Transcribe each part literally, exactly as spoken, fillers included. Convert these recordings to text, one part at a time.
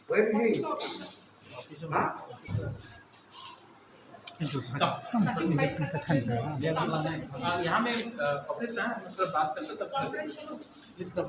Where is he? हाँ? तो, तो, तो, तो, यहाँ में, अ, ऑफिस कहाँ है? मतलब, बात करते तब इसका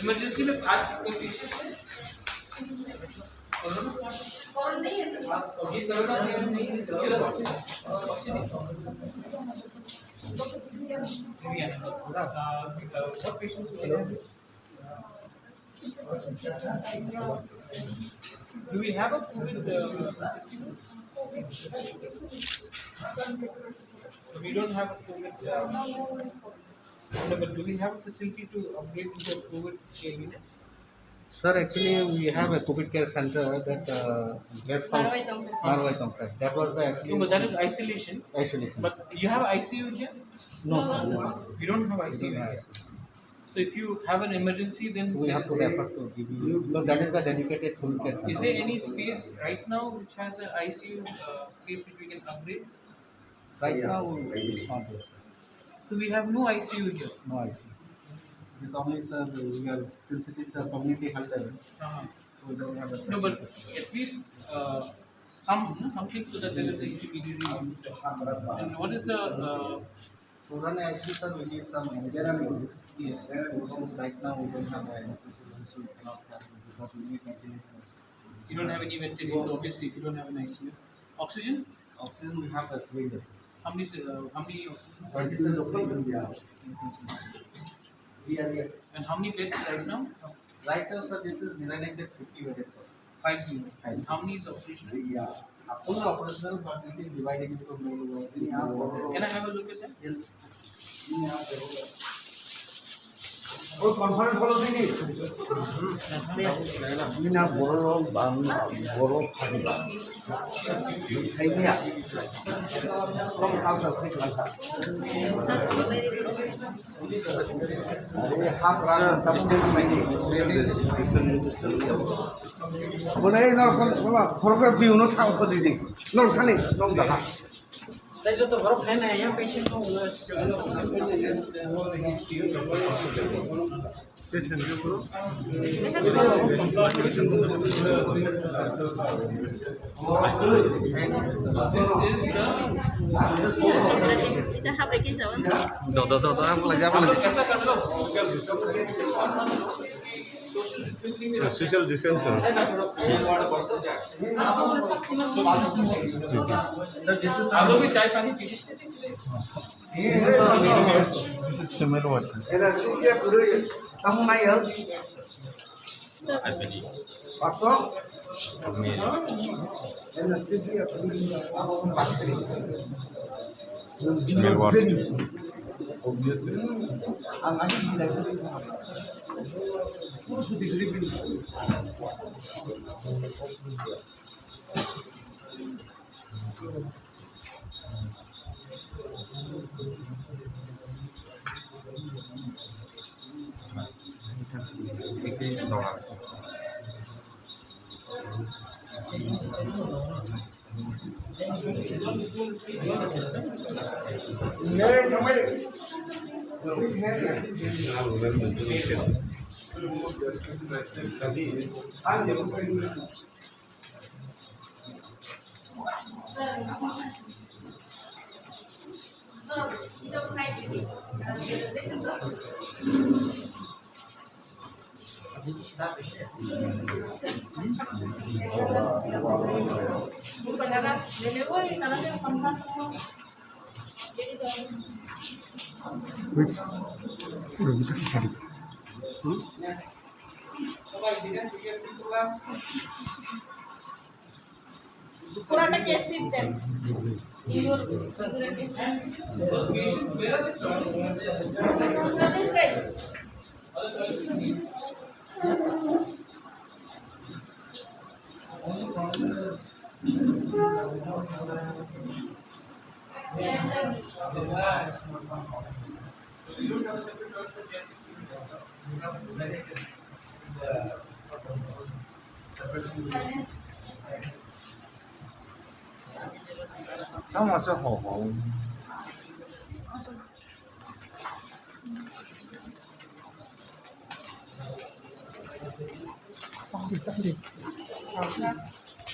इमरजेंसी में आज कोई पेशेंट है? कोरोना? ये कोरोना नहीं है, तो ये कोरोना नहीं है, तो ये ऑक्सीजन। अ, अ, what patients we have? Do we have a COVID, uh, facility? We don't have a COVID, uh, no, but do we have a facility to upgrade to a COVID care unit? Sir, actually, we have a COVID care center that, uh, guest house, Marwai Tongkha. Marwai Tongkha. That was the actually No, but that is isolation. Isolation. But you have I C U here? No, sir, no. We don't have I C U here. So if you have an emergency, then We have to refer to G B. No, that is the dedicated COVID care center. Is there any space right now which has a I C U, uh, place which we can upgrade? Right now, it's not there, sir. So we have no I C U here. No I C U. It's only, sir, we are, since it is the community health center, Uh-huh. we don't have a No, but at least, uh, some, no, something so that there is a intermediary. And what is the, uh, To run a I C U, sir, we need some anesthesia. Yes. So right now we don't have an anesthesia, so we cannot have it because we need ventilator. You don't have any ventilator, obviously, if you don't have an I C U. Oxygen? Oxygen, we have a cylinder. How many, uh, how many oxygen? Twenty-seven oxygen. And how many beds right now? Right now, sir, this is designed at fifty bedded. Five zero. And how many is operational? Full operational, but it is divided into male ward. Can I have a look at that? Yes. Oi, conference call dini. Ini nak borok, bang, borok, khani bang. Saya ni ya. Kau tahu saya klik langkah. Are, half run, distance maintain. Bole, ei norok, norok, khoroksa view no thang kho didi. Norok thani, norok jaga. Tei joto borok khaina yang patient no ulo. Do, do, do, do, ang lagi apa lagi? Social distance. This is female ward. Anesthesia guru, kamu naik ya? Pastor? Anesthesia guru, kamu naik. Male ward. Purata case sheet then. In your, in your case sheet. What is that? Tamo se ho ho.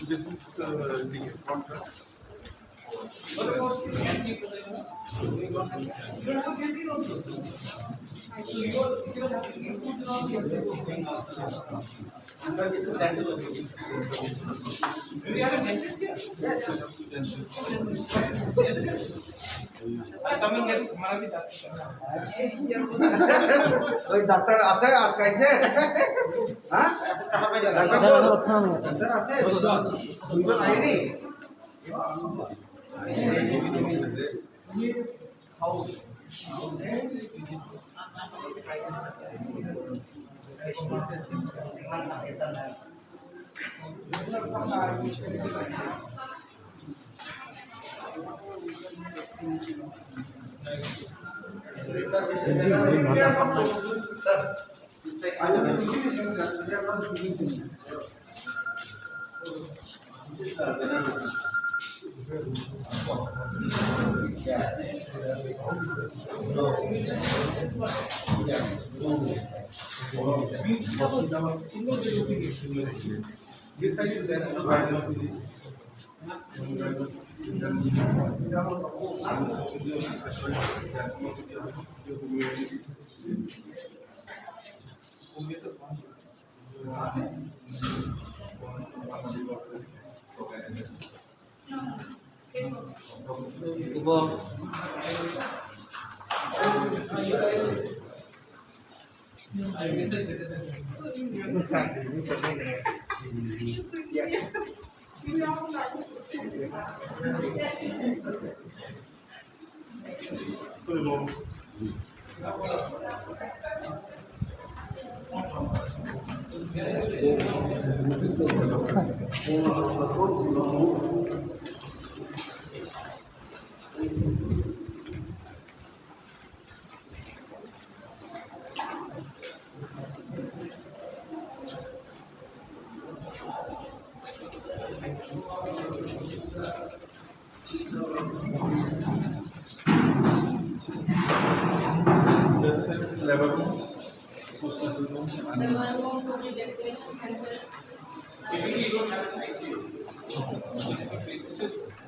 This is, uh, the contrast. ওই ডাক্তার আছে আজ কাইছে? হ্যাঁ? Doctor, doctor আছে? দুইজন আইনি?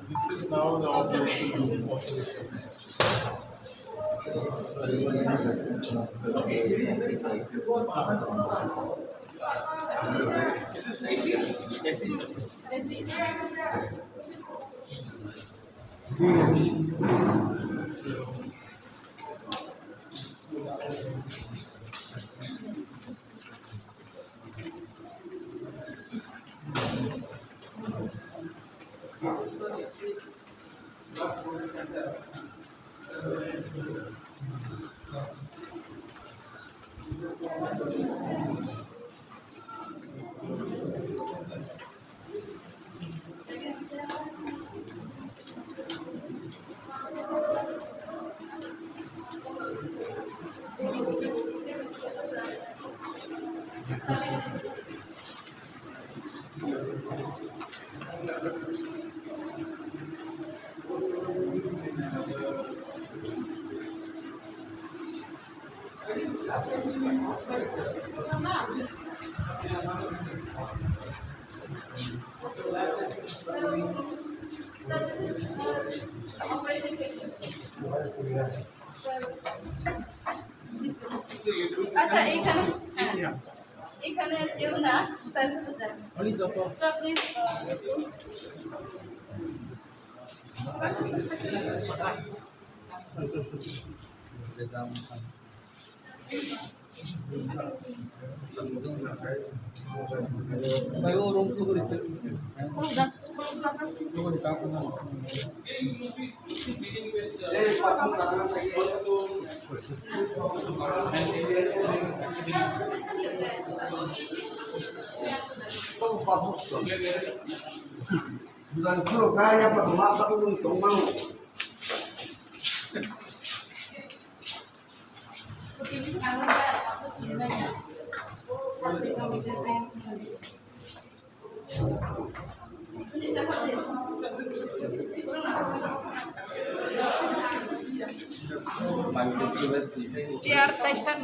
This is now the operation. আচ্ছা, এইখানে, হ্যাঁ, এখানে কেউ না, স্যার সাথে যান। Sir, please. Chair taisang.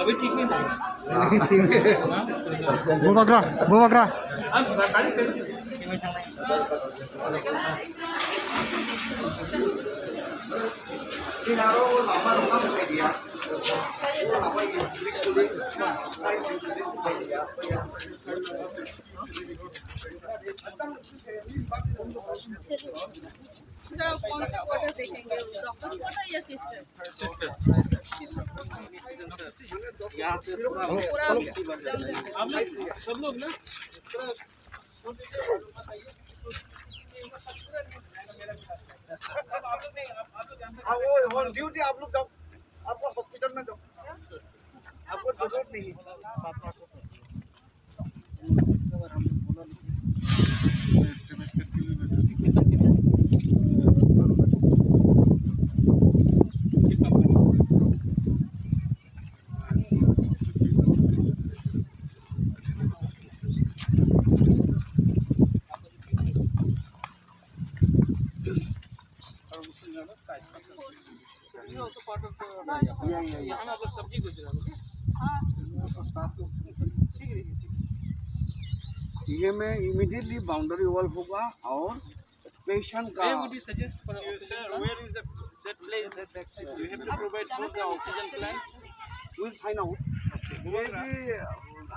अभी ठीक नहीं था। Bubagra, bubagra. सर, आप कौन सा क्वार्टर देखेंगे, डॉक्टर्स क्वार्टर या सिस्टर? सिस्टर। यहाँ से पूरा पूरा आप लोग, सब लोग ना, पूरा आप वो ऑन ड्यूटी आप लोग जाओ, आपको हॉस्पिटल में जाओ, आपको जरूरत नहीं है। ये में इमीडिएटली बाउंड्री वॉल होगा और पेशेंट का Where would you suggest for an oxygen plant? Where is the, that place? You have to provide both the oxygen plant. We'll find out. ये भी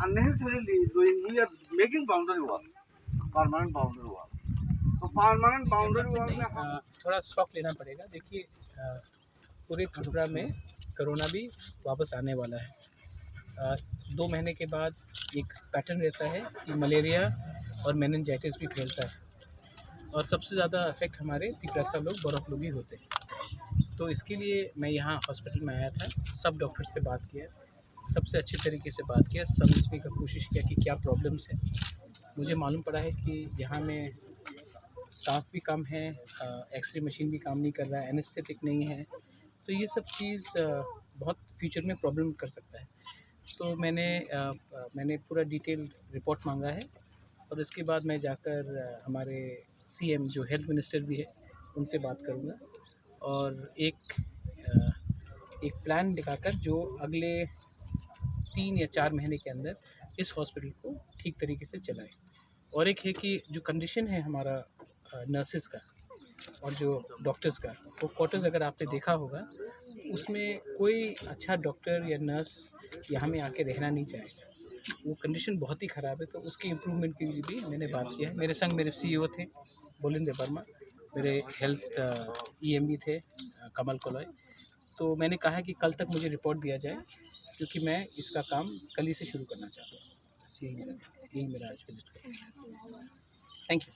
unnecessarily doing, we are making boundary wall, permanent boundary wall. तो permanent boundary wall में हम अ, थोड़ा स्टॉक लेना पड़ेगा। देखिए, अ, पूरे त्रिपुरा में कोरोना भी वापस आने वाला है। अ, दो महीने के बाद एक पैटर्न रहता है कि मलेरिया और मेनिंजाइटिस भी फैलता है, और सबसे ज़्यादा अफेक्ट हमारे तिपरासा लोग, बरक लोग ही होते हैं। तो इसके लिए मैं यहाँ हॉस्पिटल में आया था, सब डॉक्टर से बात किया, सबसे अच्छे तरीके से बात किया, समझने का कोशिश किया कि क्या प्रॉब्लम्स है। मुझे मालूम पड़ा है कि यहाँ में स्टाफ भी कम है, एक्सरे मशीन भी काम नहीं कर रहा है, एनेस्थेटिक नहीं है, तो ये सब चीज़ अ, बहुत फ्यूचर में प्रॉब्लम कर सकता है। तो मैंने अ, अ, मैंने पूरा डिटेल रिपोर्ट मांगा है, और उसके बाद मैं जाकर अ, हमारे सीएम जो हेल्थ मिनिस्टर भी है, उनसे बात करूँगा, और एक अ, एक प्लान दिखाकर जो अगले तीन या चार महीने के अंदर इस हॉस्पिटल को ठीक तरीके से चलाएं। और एक है कि जो कंडीशन है हमारा अ, नर्सेस का और जो डॉक्टर्स का, वो क्वार्टर्स अगर आपने देखा होगा, उसमें कोई अच्छा डॉक्टर या नर्स यहाँ में आके रहना नहीं चाहेगा। वो कंडीशन बहुत ही ख़राब है, तो उसकी इम्प्रूवमेंट के लिए भी मैंने बात किया है। मेरे संग मेरे सीईओ थे, बोलिंद्र वर्मा, मेरे हेल्थ ईएमडी थे, अ, कमल कोलॉय। तो मैंने कहा कि कल तक मुझे रिपोर्ट दिया जाए, क्योंकि मैं इसका काम कल ही से शुरू करना चाहता हूँ। बस यही मेरा, यही मेरा आज का डिस्कशन। Thank you.